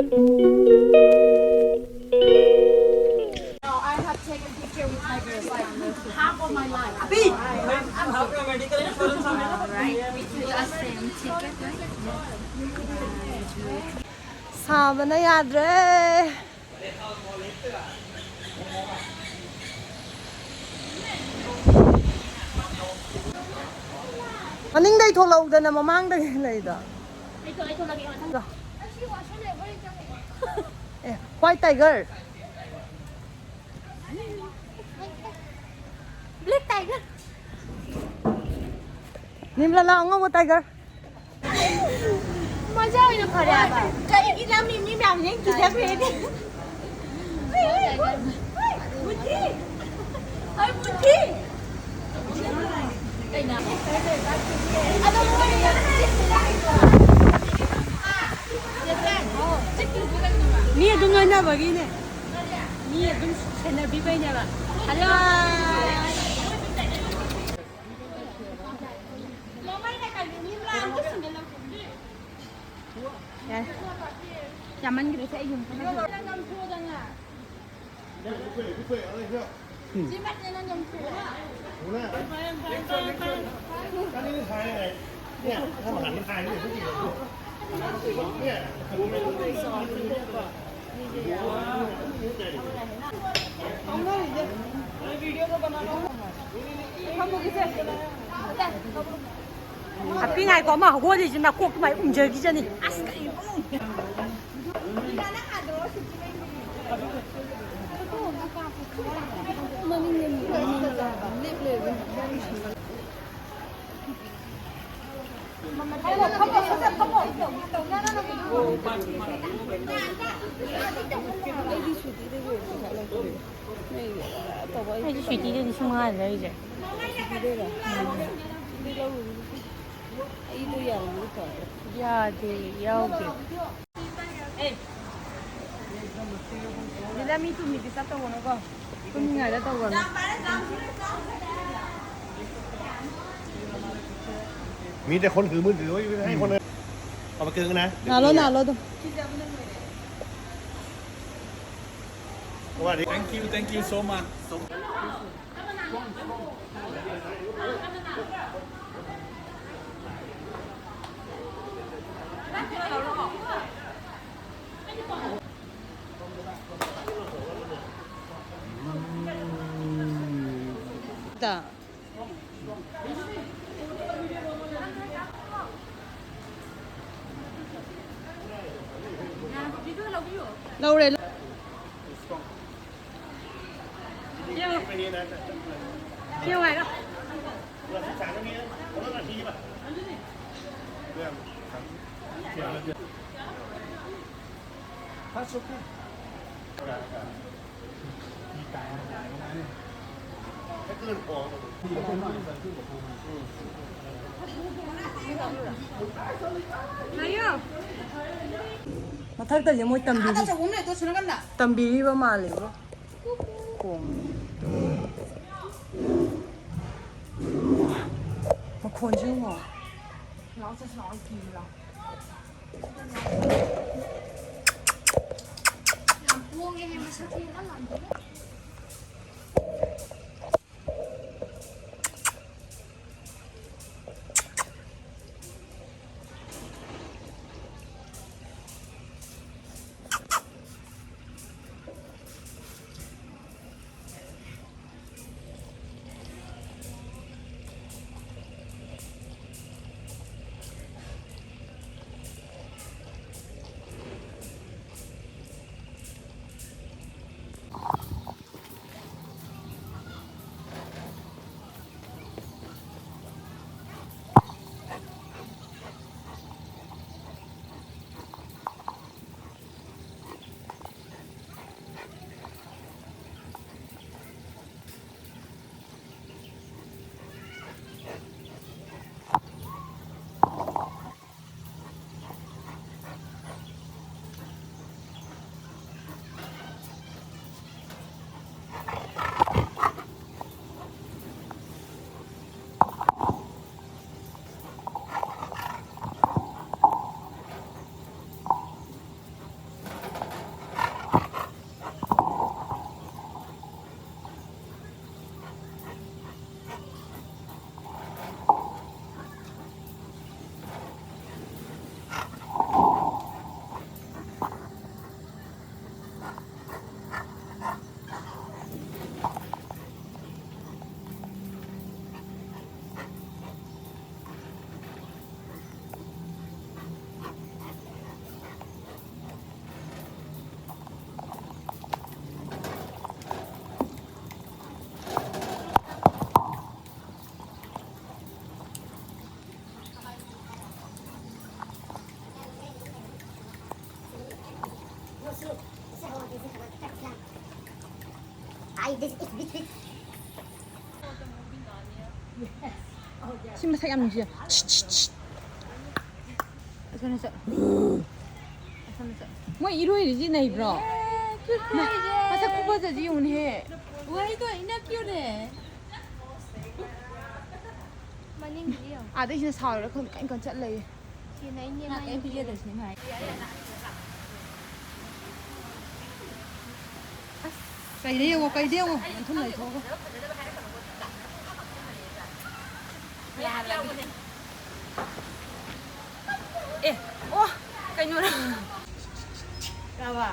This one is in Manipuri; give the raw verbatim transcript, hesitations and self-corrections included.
No, I have taken picture with tigers like half of my life. Abi! Alright, we do the same ticket, right? ꯁꯥꯕꯅ ꯌꯥꯗ꯭ꯔꯦ꯫ ꯃꯅꯤꯡꯗꯩ ꯊꯣꯛꯂꯛꯎꯗꯅ, ꯃꯃꯥꯡꯗꯒꯤ ꯂꯩꯗꯣ꯫ ꯑꯩ ꯊꯣꯛ-, ꯑꯩ ꯊꯣꯛꯂꯛꯀꯦ ꯃꯊꯪ꯫ ꯑꯦ, white tiger꯫ Black tiger꯫ ꯅꯤꯝꯂꯥ ꯂꯥꯛꯑꯣ, ꯑꯉꯧꯕ tiger꯫ ꯃꯖꯥ ꯑꯣꯏꯅ ꯐꯔꯦ ꯍꯥꯏꯕ꯫ ꯀꯔꯤꯒꯤ ꯂꯝꯃꯤ ꯃꯤ ꯃꯌꯥꯝ ꯌꯦꯡ ꯀꯤꯖꯈ꯭ꯔꯦꯅꯦ꯫ ꯕꯨꯙꯤ! ꯑꯩ ꯕꯨꯙꯤ! ꯃꯤ ꯑꯗꯨꯝ ꯂꯣꯏꯅꯕꯒꯤꯅꯦ꯫ ꯃꯤ ꯑꯗꯨꯝ ꯁꯦꯟꯅꯕꯤꯕꯩꯅꯦꯕ꯫ ꯍꯜꯂꯣ! ꯌꯥꯔꯦ꯫ ꯌꯥꯝꯃꯟꯈ꯭ꯔꯦ, ꯁꯤ ꯑꯩ ꯌꯨꯝ ꯆꯠꯂꯒꯦ꯫ ꯑꯄꯤ ꯉꯥꯏꯈꯣ, ꯑꯃ ꯍꯧꯒꯠꯂꯤꯁꯤ ꯅꯀꯣꯛꯇꯨ ꯃꯥꯏ ꯎꯝꯖꯈꯤꯖꯅꯤ꯫ ꯑꯁ, ꯀꯩꯅꯣ? ꯑꯩꯗꯤ ꯁ꯭ꯋꯤꯇꯤꯗꯒꯤ ꯁꯨꯡꯍꯥꯏ ꯍꯥꯏꯗ꯭ꯔꯦ ꯑꯩꯁꯦ꯫ ꯌꯥꯗꯦ, ꯌꯥꯎꯗꯦ꯫ ꯂꯤꯂꯥ ꯃꯤ ꯇꯨꯝꯃꯤꯗꯤ ꯆꯠꯇꯧꯒꯅꯨꯀꯣ꯫ ꯇꯨꯝꯃꯤꯉꯩꯗ ꯇꯧꯒꯅꯨ꯫ ꯃꯤꯗꯤ ꯈꯣꯟ ꯍꯨꯏ ꯃꯨꯟ ꯍꯨꯏ ꯍꯨꯏ ꯍꯥꯏ ꯈꯣꯟ꯫ ꯑꯕ ꯀꯩꯅꯣꯅꯦ꯫ ꯅꯥꯜꯂꯣ, ꯅꯥꯜꯂꯣ ꯑꯗꯨꯝ꯫ Thank you, thank you so much. ꯂꯧꯔꯦ꯫ ꯄꯤꯌꯨ ꯍꯥꯏꯔꯣ꯫ ꯉꯥꯏꯌꯣ꯫ ꯃꯊꯛꯇꯁꯦ ꯃꯣꯏ ꯇꯝꯕꯤꯔꯤ꯫ ꯇꯝꯕꯤꯔꯤꯕ ꯃꯥꯜꯂꯦꯕꯣ꯫ ꯀꯣꯡ꯫ ꯃꯈꯣꯟꯁꯦ ꯌꯦꯡꯉꯣ꯫ ꯁꯤ ꯃꯁꯛ ꯌꯥꯝ ꯅꯨꯡꯁꯤꯌꯦ꯫ ꯑꯁꯣꯝꯗ ꯆꯠ-, ꯑꯁꯣꯝꯗ ꯆꯠ-, ꯃꯣꯏ ꯏꯔꯣꯏꯔꯤꯁꯤ ꯅꯩꯕ꯭ꯔꯣ? ꯃꯁꯛ ꯈꯨꯐꯖꯁꯤ ꯌꯦꯡꯉꯨꯅꯦꯍꯦ꯫ ꯋꯥꯍꯩꯗꯣ ꯏꯅꯛ ꯀ꯭ꯌꯨꯅꯦ꯫ ꯃꯅꯤꯡꯒꯤꯗꯤ ꯌꯦꯡꯉꯣ꯫ ꯑꯥꯗꯩꯁꯤꯗ ꯁꯥꯎꯔꯒ ꯈꯪꯗꯦ ꯀꯩꯝ ꯈꯟ ꯆꯠ ꯂꯩꯌꯦ꯫ ꯁꯤꯅ ꯑꯩꯅꯦ ꯃꯥꯏꯅꯦ꯫ ꯀꯩꯗ ꯌꯦꯡꯉꯣ, ꯀꯩꯗ ꯌꯦꯡꯉꯣ, ꯃꯟꯊꯨꯝ ꯂꯩꯊꯣꯛꯑꯒ꯫ ꯑꯦ, ꯑꯣ, ꯀꯩꯅꯣ꯫ ꯇꯥꯕ꯫